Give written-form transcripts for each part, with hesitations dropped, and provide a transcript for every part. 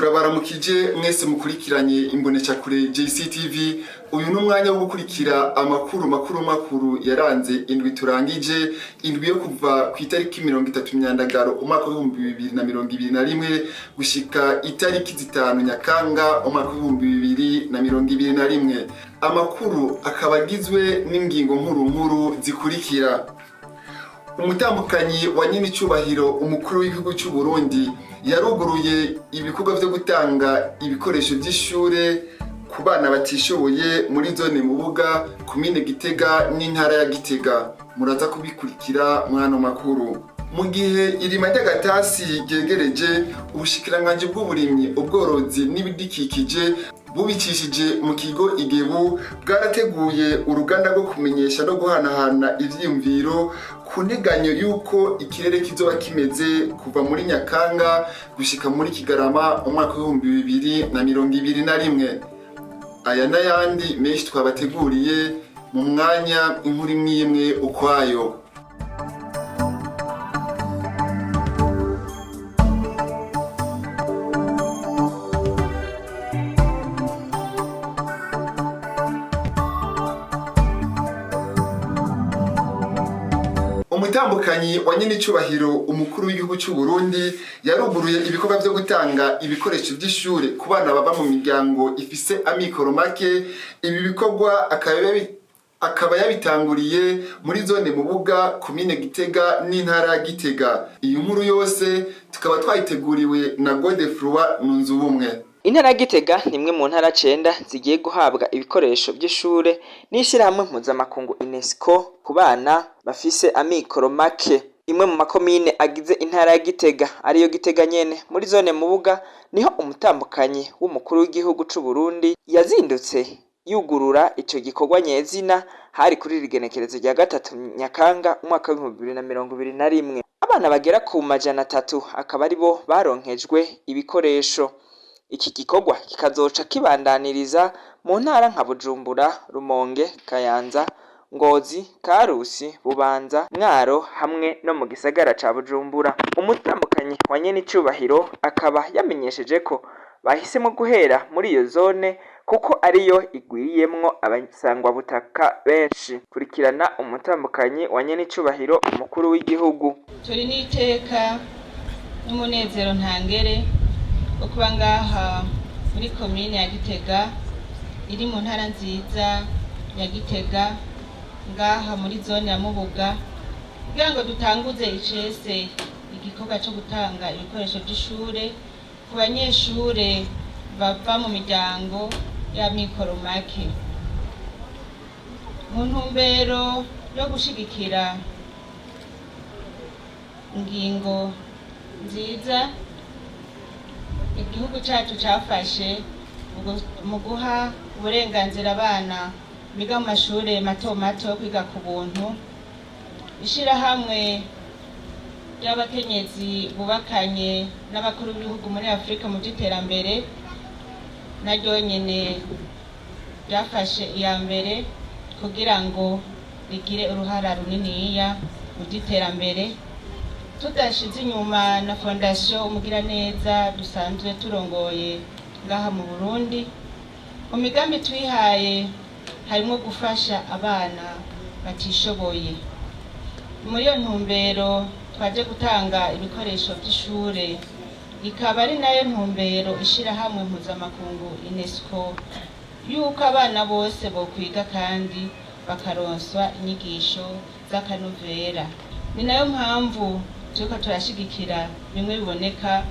Turabaramukije mwese mukurikiranye imboneshakure JCTV. Uyu ni umwanya wo gukurikira amakuru makuru makuru yaranze indwi turangije, indwi yo kuva ku itariki 30 Myandagaro umwaka w'2021 gushika itariki 5 Nyakanga umwaka w'2021. Amakuru akaba agizwe n'ingingo nkuru nkuru zikurikira: umutambukanyi wa nyenicubahiro umukuru w'igihugu cy'u Burundi yaruguruye ibikorwa vyo gutanga ibikoresho vy'ishure ku bana batishoboye muri zone Mubuga, komine Gitega n'intara ya Gitega. Muraza kubikurikira mwano makuru. Mu gihe irima ry'agatasi ryegereje, ubushikiranganji bw'uburimyi, ubworozi n'ibidukikije bubicishije mu kigo Igebu bwarateguye uruganda rwo kumenyesha no guhanahana ivyiyumviro ku nteganyo y'uko ikirere kizoba kimeze kuva muri Nyakanga gushika muri Kigarama umwaka w'2021. Aya n'ayandi menshi twabateguriye mu mwanya, inkuru imwe imwe ukwayo. Umutambukanyi wa nyenicubahiro umukuru w'igihugu cy'u Burundi yaruguruye ibikorwa vyo gutanga ibikoresho vy'ishure ku bana bava mu miryango ifise amikoro make. Ibi bikorwa akaba yabitanguriye muri zone Mubuga, komine Gitega n'intara ya Gitega. Iyi nkuru yose tukaba twayiteguriwe na Godefroid Nunzubumwe. Intara ya Gitega ni imwe mu ntara cenda zigiye guhabwa ibikoresho vy'ishure n'ishirahamwe mpuzamakungu UNESCO ku bana bafise amikoro make. Imwe mu makomine agize intara ya Gitega, ariyo Gitega nyene, muri zone Mubuga, niho umutambukanyi w'umukuru w'igihugu c'u Burundi yazindutse yugurura ico gikorwa nyezina. Hari kuri iri genekerezo rya 3 Nyakanga umwaka w'2021. Abana bagera ku 300 akaba aribo baronkejwe ibikoresho. Iki gikorwa kikazoca kibandaniriza mu ntara nka Bujumbura, Rumonge, Kayanza, Ngozi, Karusi, Bubanza, Mwaro hamwe no mu gisagara ca Bujumbura. Umutambukanyi wa nyenicubahiro akaba yamenyesheje ko bahisemwo guhera muri iyo zone kuko ariyo igwiriyemwo abasangwabutaka benshi. Kurikirana umutambukanyi wa nyenicubahiro umukuru w'igihugu. Turi n'iteka n'umunezero ntangere wo kuba ngaha muri komine ya Gitega, iri mu ntara nziza ya Gitega, ngaha muri zone ya Mubuga, kugira ngo dutanguze icese igikorwa co gutanga ibikoresho vy'ishure ku banyeshure bava mu miryango y'amikoro make, mu ntumbero yo gushigikira ingingo nziza igihugu cacu cafashe mu guha uburenganzira abana biga mu mashure mato mato yo kwiga ku buntu. Ishirahamwe ry'abakenyezi bubakanye n'abakuru b'ibihugu muri Afurika mu vy'iterambere naryo nyene ryafashe iya mbere kugira ngo rigire uruhara runiniya mu vy'iterambere, tudashize inyuma na Fondation Umugiraneza dusanzwe turongoye ngaha mu Burundi. Mu migambi twihaye harimwo gufasha abana batishoboye. Muri iyo ntumbero twaje gutanga ibikoresho vy'ishure, ikaba ari nayo ntumbero ishirahamwe mpuzamakungu UNESCO yuko abana bose bokwiga kandi bakaronswa inyigisho z'akanovera. Ni nayo mpamvu turiko turashigikira bimwe biboneka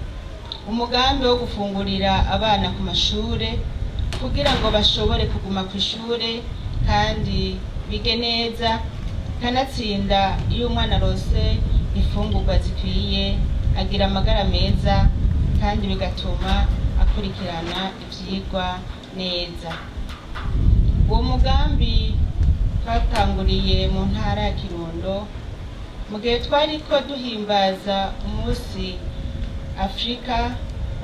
umugambi wo gufungurira abana ku mashure, kugira ngo bashobore kuguma ku ishure kandi bige neza. Kanatsinda iyo umwana arose imfungurwa zikwiye agira amagara meza, kandi bigatuma akurikirana ivyigwa neza. Uwo mugambi twatanguriye mu ntara ya Kirundo mu gihe twariko duhimbaza umunsi Afrika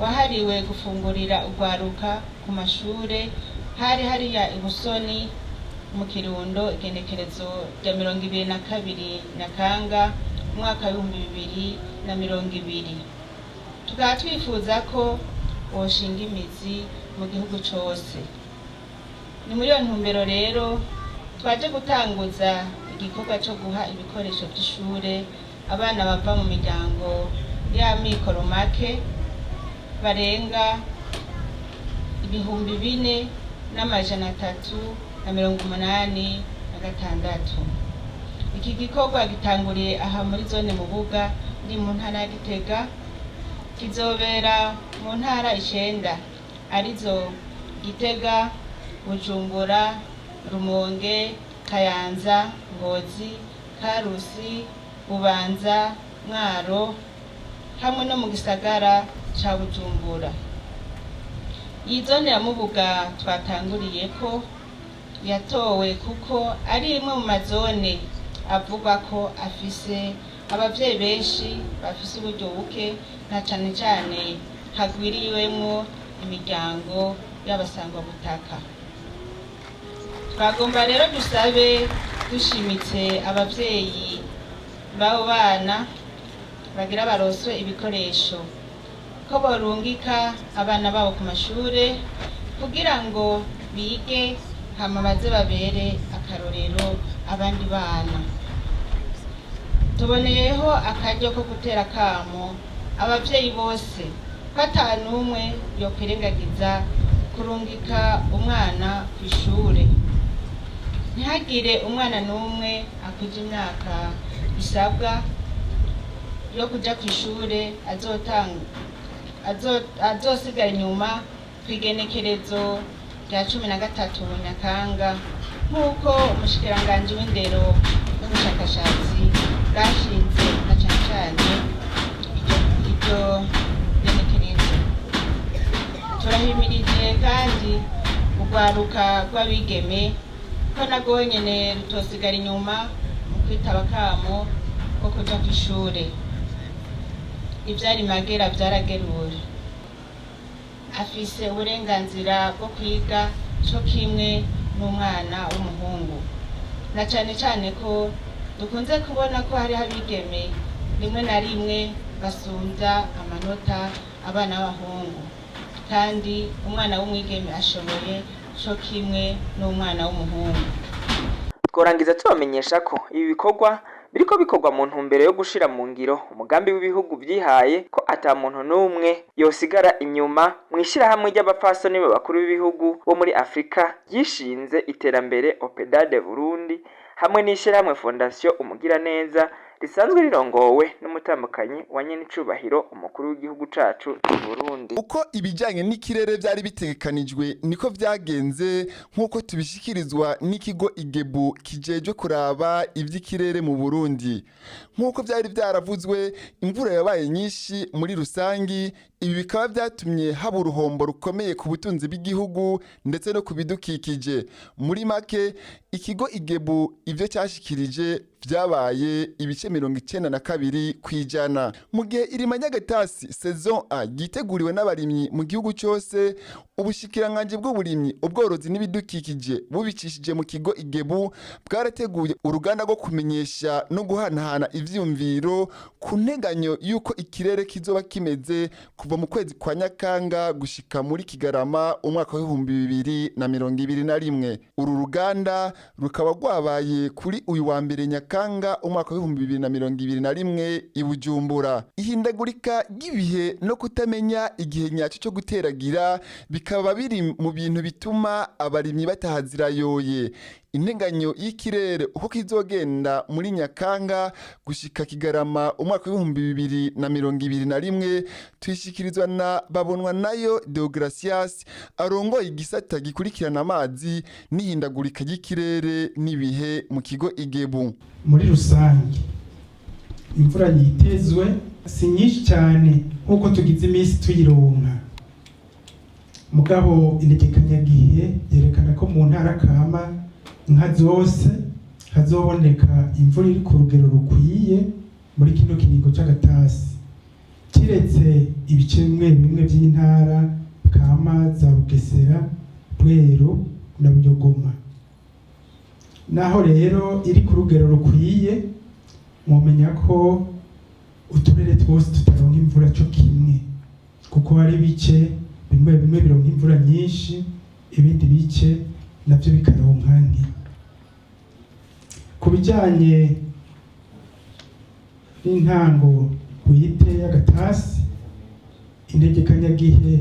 wahariwe gufungurira urwaruka ku mashure. Hari hariya i Busoni mu Kirundo, igenekerezo rya 22 Nyakanga umwaka w'2020. Tukaba twifuza ko woshinga imizi mu gihugu cose. Ni muri iyo ntumbero rero twaje gutanguza igikorwa co guha ibikoresho vy'ishure abana bava mu miryango y'amikoro make barenga 4386. Iki gikorwa gitanguriye aha muri zone Mubuga iri mu ntara ya Gitega, kizobera mu ntara icenda arizo Gitega, Bujumbura, Rumonge, Kayanza, Ngozi, Karusi, Bubanza, Mwaro hamwe no mu gisagara ca Bujumbura. Iyi zone ya Mubuga twatanguriyeko yatowe kuko ari imwe mu mazone avugwa ko afise abavyeyi benshi bafise uburyo buke, na cane cane hagwiriwemwo imiryango y'abasangwabutaka. Twagomba rero dusabe dushimitse abavyeyi b'abo bana bagira baronswe ibikoresho ko borungika abana babo ku mashure kugira ngo bige, hama baze babere akarorero abandi bana. Tuboneyeho akaryo ko gutera akamo abavyeyi bose ko ata n'umwe yokwirengagiza kurungika umwana kw'ishure. Ntihagire umwana n'umwe akwije imyaka isabwa yo kuja kw'ishure azosigara inyuma kw'igenekerezo rya 13 Nyakanga, nk'uko umushikiranganji w'indero n'ubushakashatsi bwashinze na cane cane iryo genekerezo. Turahimirije kandi urwaruka rw'abigeme ko narwo nyene rutosigara inyuma mu kwitaba akamo ko kuja kw'ishure. Ivyari magera vyarageruwe, afise uburenganzira bwo kwiga co kimwe n'umwana w'umuhungu, na cane cane ko dukunze kubona ko hariho abigeme rimwe na rimwe basumvya amanota abana b'abahungu, kandi umwana w'umwigeme ashoboye co kimwe n'umwana w'umuhungu. Tworangiza tubamenyesha ko ibi bikorwa biriko bikorwa mu ntumbero yo gushira mu ngiro umugambi w'ibihugu vyihaye ko ata muntu n'umwe yosigara inyuma mw'ishirahamwe ry'abapfasoni b'abakuru b'ibihugu bo muri Afrika ryishinze iterambere OPEDAD Burundi, hamwe n'ishirahamwe Fondation Umugiraneza risanzwe rirongowe n'umutambukanyi wa nyenicubahiro umukuru w'igihugu cacu c'Uburundi. Uko ibijyanye n'ikirere byari bitegekanijwe niko byagenze, nk'uko tubishyikirizwa n'ikigo Igebu kijejwe kuraba iby'ikirere mu Burundi. Nk'uko byari byaravuzwe, imvura yabaye nyinshi muri rusangi. Ibi bikaba byatumye haba uruhombo rukomeye ku butunzi bw'igihugu ndetse no ku bidukikije muri make. Ikigo Igebu ibyo cyashikirije byabaye ibice 92%. Mu gihe irima ry'agatasi saison A ryiteguriwe n'abarimyi mu gihugu cyose, ubushikiranganji bw'uburimyi, ubworozi n'ibidukikije bubicishije mu kigo Igebu bwarateguye uruganda rwo kumenyesha no guhanahana ivyiyumviro ku nteganyo y'uko ikirere kizoba kimeze kuva mu kwezi kwa Nyakanga gushika muri Kigarama umwaka w'2021. Uru ruganda rukaba rwabaye kuri uyu wa mbere Nyakanga umwaka w'2021 i Bujumbura. Ihindagurika ry'ibihe no kutamenya igihe nyacyo cyo guteragira bikaba biri mu bintu bituma abarimyi batahazirayoye. Integanyo y'ikirere uko kizogenda muri Nyakanga gushika Kigarama umwaka w'2021 tuyishikirizwa na Babonwa nayo Deogracias, arongoye igisata gikurikirana amazi n'ihindagurika ry'ikirere n'ibihe mu kigo Igebu. Muri rusange imvura yitezwe si nyinshi cyane nk'uko tugize iminsi tuyironka, mugabo integekanyagihe yerekana ko mu ntara kama nka zose hazoboneka imvura iri ku rugero rukwiye muri kino kiringo c'agatasi, kiretse ibice bimwe bimwe by'intara kama za Bugesera, Rweru na Buyogoma. Naho rero iri ku rugero rukwiye, mwomenya ko uturere twose tutaronka imvura co kimwe, kuko hari ibice Bimwe bimwe bironka imvura nyinshi, ibindi bice navyo bikaronka nke. Ku bijyanye n'intango bwite y'agatasi, integekanyagihe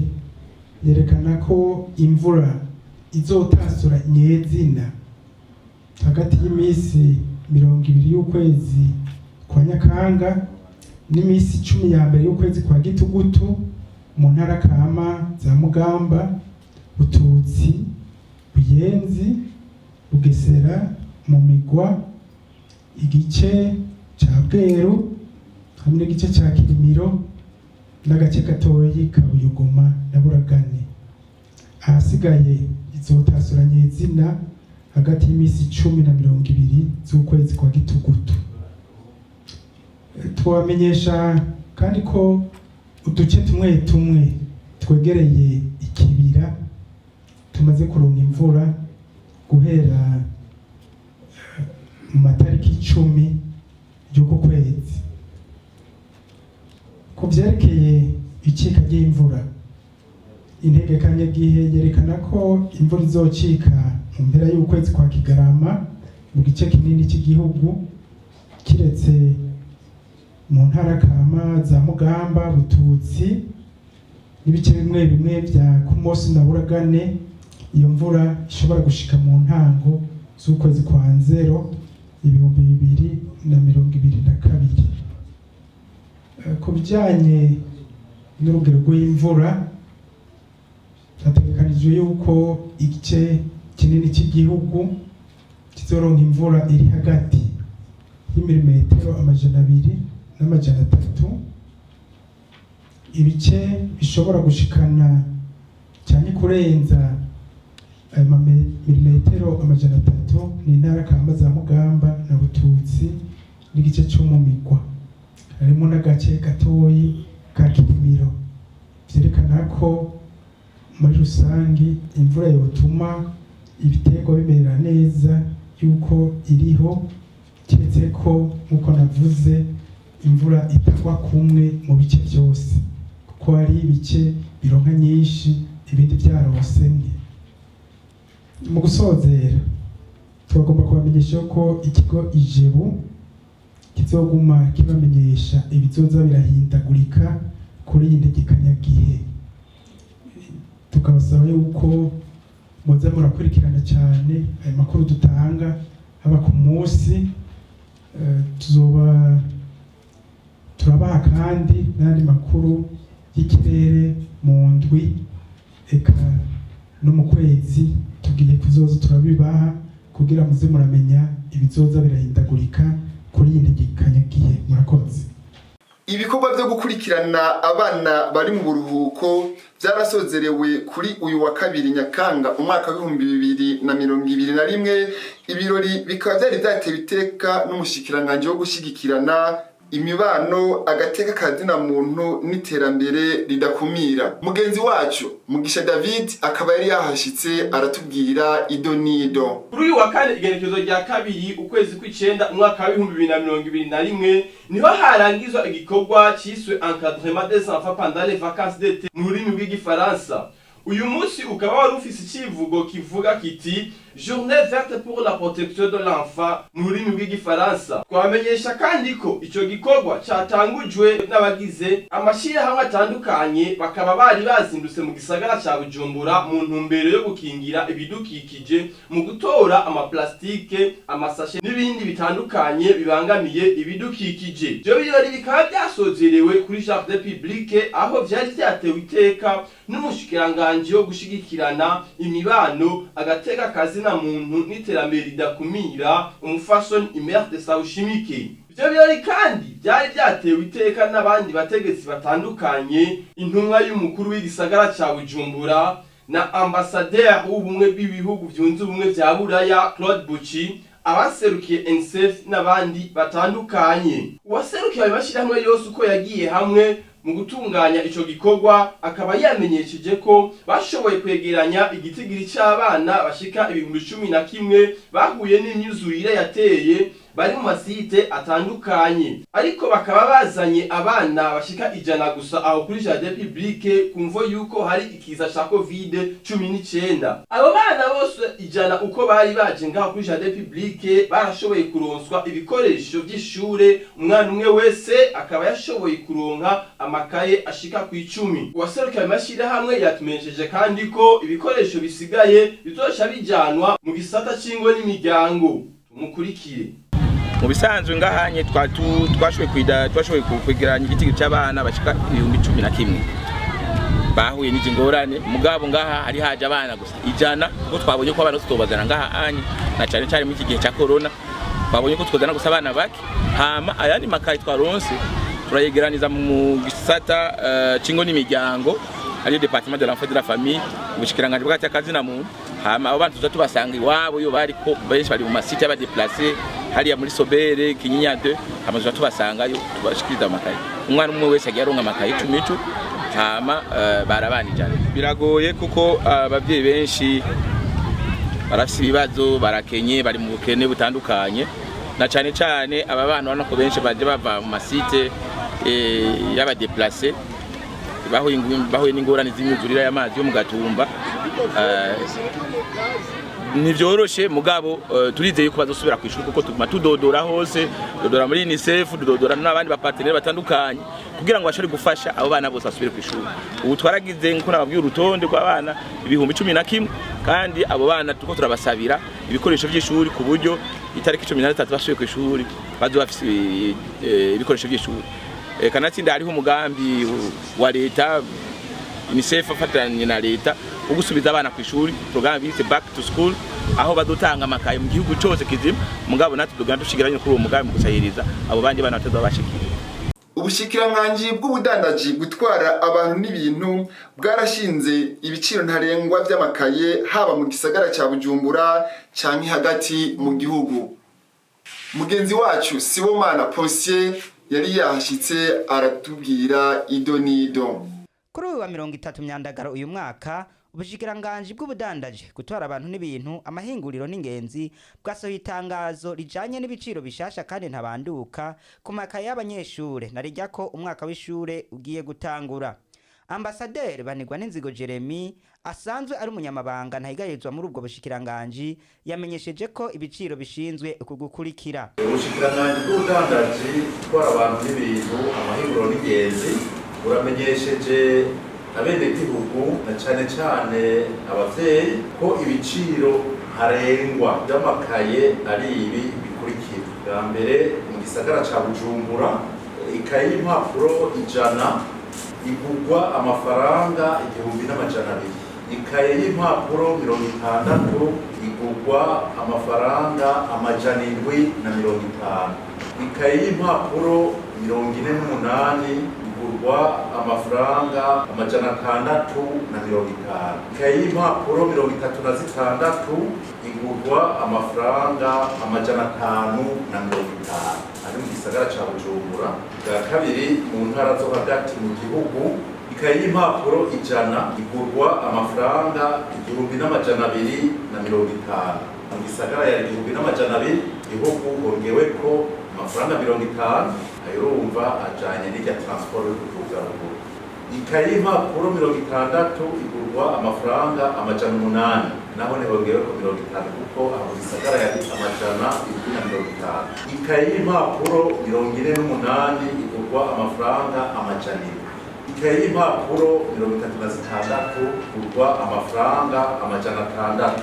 yerekana ko imvura izotasura nyezina hagati y'iminsi 20 y'ukwezi kwa Nyakanga n'iminsi 10 ya mbere y'ukwezi kwa Gitugutu mu ntara kama za Mugamba, Bututsi, Buyenzi, Bugesera, Mumigwa, igice ca Bweru hamwe n'igice ca Kirimiro n'agace gatoyi ka Buyogoma na Buragane. Ahasigaye izotasura nyezina hagati y'iminsi 10 na 20 z'ukwezi kwa Gitugutu. Twamenyesha kandi ko uduce tumwe tumwe twegereye ikibira tumaze kuronka imvura guhera mu matariki 10 y'uku kwezi. Ku vyerekeye icika ry'imvura, integekanyagihe yerekana ko imvura izocika mu mpera y'ukwezi kwa Kigarama mu gice kinini cy'igihugu, kiretse mu ntara kama za Mugamba, Bututsi n'ibice bimwe bimwe vya Kumosi na Buragane. Iyo mvura ishobora gushika mu ntango z'ukwezi kwa Nzero 2022. Ku bijyanye n'urugero rw'imvura, hategekanijwe yuko igice kinini cy'igihugu kizoronka imvura iri hagati y'imilimetero 200 n'300. Ibice bishobora gushikana cyane kurenza ayo milimetero 300 ni intara kama za Mugamba na Bututsi n'igice cyo mu Migwa, harimo n'agace gatoyi ka Kirimiro. Vyerekana ko muri rusangi imvura yotuma ibiterwa bimera neza yuko iriho, keretse ko, nk'uko navuze, imvura itagwa kumwe mu bice byose, kuko hari ibice bironka nyinshi, ibindi byarose nke. Mu gusozera, turagomba kubamenyesha ko ikigo IGEBU kizoguma kibamenyesha ibizoza birahindagurika kuri iyi ntegekanyagihe, tukabasaba yuko muza murakurikirana cyane ayo makuru dutanga haba ku munsi. Tuzoba turabaha kandi n'andi makuru y'ikirere mu ndwi, eka no mu kwezi tugiye kuzoza turabibaha kugira muze muramenya ibizoza birahindagurika kuri iyi ntegekanyagihe. Murakoze. Ibikorwa byo gukurikirana abana bari mu buruhuko byarasozerewe kuri uyu wa kabiri Nyakanga umwaka w'2021. Ibirori bikaba byari byatewe iteka n'umushikiranganji wo gushyigikirana imibano, agateka kazina muntu n'iterambere ridakumira, mugenzi wacu Mugisha David akaba yari yahashitse, aratubwira ido n'ido. Kuri uyu wa kane, igenekerezo rya 2 ukwezi kw'icenda umwaka w'2021, niho harangizwa igikorwa ciswe "Encadrement des enfants pendant les vacances d'été" mu rurimi rw'igifaransa. Uyu munsi ukaba wari ufise icivugo kivuga kiti "Journée verte pour la protection de l'enfant" mu rurimi rw'igifaransa. Twamenyesha kandi ko ico gikorwa catangujwe n'abagize amashirahamwe atandukanye, bakaba bari bazindutse mu gisagara ca Bujumbura mu ntumbero yo gukingira ibidukikije mu gutora amaplastike, amasashe n'ibindi bitandukanye bibangamiye ibidukikije. Ivyo birori bikaba vyasozerewe kuri jardin public, aho vyari vyatewe iteka n'umushikiranganji wo gushigikirana imibano, agateka kazina muntu n'iterambere ridakumira, umufasoni Imerte Sawushimike. Ivyo birori kandi vyari vyatewe iteka n'abandi bategetsi batandukanye, intumwa y'umukuru w'igisagara ca Bujumbura na ambasaderi w'ubumwe bw'ibihugu vyunze ubumwe vya Buraya Claude Bucci, abaserukiye UNICEF n'abandi batandukanye. Uwaserukiye ayo mashirahamwe yose uko yagiye hamwe mu gutunganya ico gikorwa akaba yamenyesheje ko bashoboye kwegeranya igitigiri c'abana bashika 11,000 bahuye n'imyuzurire yateye. Bari mu ma sites atandukanye, ariko bakaba bazanye abana bashika 100 gusa aho kuri jardin public, ku mvo yuko hari ikiza ca COVID-19. Abo bana bose 100 uko bari baje ngaho kuri jardin public barashoboye kuronswa ibikoresho vy'ishure. Umwana umwe wese akaba yashoboye kuronka amakaye ashika ku 10. Uwaserukiye ayo mashirahamwe yatumenyesheje kandi ko ibikoresho bisigaye bizoca bijanwa mu gisata c'ingo n'imiryango. Tumukurikire. Mu bisanzwe ngahanye twashoboye kwegeranya igiti cy'abana bashika 11,000 bahuye n'izi ngorane. Mugabo ngaha hari haje abana gusa 100, kuko twabonye ko abana tutobazana ngaha anye, na cyane cyane muri iki gihe cya corona. Twabonye ko twozana gusa abana bake, hama ayandi makayi twaronse turayegeraniza mu gisata c'ingo n'imiryango, ariyo département de l'enfant, de la famille, ubushikiranganji bw'akazi na muntu. Hama abo bantu tuza tubasanga iwabo iyo bariko. Benshi bari mu ma sites y'aba déplacés hariya muri Sobere, Kinyinya 2. Hama tuza tubasangayo, tubashikiriza amakayi. Umwana umwe wese agiye aronka amakayi icumi icumi. Hama barabana 100. Biragoye kuko abavyeyi benshi barafise ibibazo, barakenye, bari mu bukene butandukanye, na cane cane aba bana ubona ko benshi baje bava mu ma sites y'aba déplacés, bahuye n'ingorane z'imyuzurire y'amazi yo mu Gatumba. Ntivyoroshe, mugabo turizeye ko bazosubira kwishuri, kuko tuguma tudodora hose, dodora muri UNICEF, dodora n'abandi ba partenaires batandukanye kugira ngo bashobore gufasha abo bana bose basubire kwishuri. Ubu twaragize, nkuko nababwiye, urutonde rw'abana 11,000, kandi abo bana turiko turabasabira ibikoresho vy'ishuri, ku buryo itariki 13 basubiye kwishuri bazoba bafise ibikoresho vy'ishuri. Kanatsinda hariho umugambi wa leta, UNICEF afatanye na leta, wo gusubiza abana ku ishuri, programme bise Back to School, aho badutanga amakaye mu gihugu cyose kizima. Mugabo natwe tugenda dushigiranye kuri uwo mugambi mu gusahiriza abo bandi bana batazoba bashikira. Ubushikiranganji bw'ubudandaji, gutwara abantu n'ibintu bwarashinze ibiciro ntarengwa vy'amakaye, haba mu gisagara ca Bujumbura canke hagati mu gihugu. Mugenzi wacu Sibomana Posier yari yahashitse, aratubwira ido n'ido. Kuri uyu wa 30 Myandagaro uyu mwaka, ubushikiranganji bw'ubudandaji, gutwara abantu n'ibintu, amahinguriro n'ingenzi bwasohoye itangazo rijanye n'ibiciro bishasha kandi ntabanduka ku makaye y'abanyeshure, narirya ko umwaka w'ishure ugiye gutangura. Ambasaderi Banigwa n'Inzigo Jeremy, asanzwe ari umunyamabanga ntahigarizwa muri ubwo bushikiranganji, yamenyesheje ko ibiciro bishinzwe uku gukurikira. Ubushikiranganji bw'ubudandaji, gutwara abantu n'ibintu, amahinguriro n'ingenzi buramenyesheje abenegihugu na cane cane abavyeyi ko ibiciro ntarengwa vy'amakaye ari ibi bikurikira. Bwa mbere, mu gisagara ca Bujumbura, ikaye y'impapuro 100 igurwa amafaranga 1200. Ikaye y'impapuro 60 igurwa amafaranga 750. Ikaye y'impapuro 48 igurwa amafaranga 650. Ikaye y'impapuro 36 igurwa amafaranga 550, ari mu gisagara ca Bujumbura. Bwa kabiri, mu ntara zo hagati mu gihugu, ikaye y'impapuro 100 igurwa amafaranga 1250. Mu gisagara yari 1200, igihugu hongeweko amafaranga 50. Ayo urumva ajanye n'irya transport yo kuduga ruguru. Ikaye y'impapuro 60 igurwa amafaranga 800, naho ntihongeweko 50, kuko aho mu gisagara yari 750. Ikaye y'impapuro 48 igurwa amafaranga 700. Ikaye y'impapuro 36 igurwa amafaranga 600.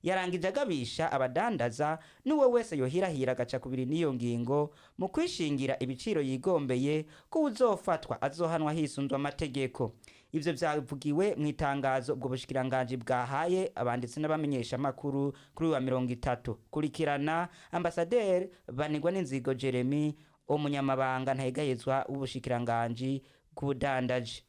Yarangije agabisha abadandaza n'uwo wese yohirahira agaca kubiri n'iyo ngingo mu kwishingira ibiciro yigombeye, ko uzofatwa azohanwa hisunzwe amategeko. Ivyo vyavugiwe mu itangazo ubwo bushikiranganji bwahaye abanditsi n'abamenyeshamakuru kuri uyu wa 30. Kurikirana ambasaderi Banigwa n'Inzigo Jeremy, umunyamabanga ntahegayezwa w'ubushikiranganji bw'ubudandaji.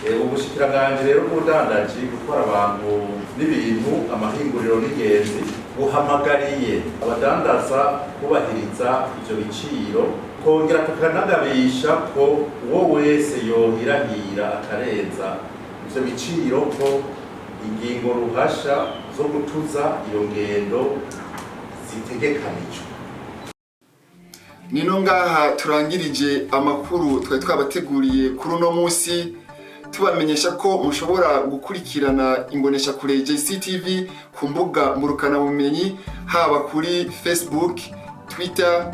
Ubushikiranganji rero bw'ubudandaji, gutwara abantu n'ibintu, amahinguriro n'ingenzi buhamagariye abadandaza kubahiriza ivyo biciro, kongera tukanagabisha ko uwo wese yohirahira akarenza ivyo biciro, ko ingingo ruhasha zo gutuza iyo ngendo zitegekanijwe. Nino ngaha turangirije amakuru twari twabateguriye kuri uno munsi, tubamenyesha ko mushobora gukurikirana imboneshakure JCTV ku mbuga ngurukanabumenyi, haba kuri Facebook, Twitter,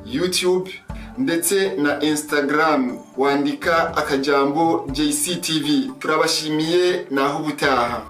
YouTube ndetse na Instagram, wandika akajambo JCTV. Turabashimiye, naho ubutaha.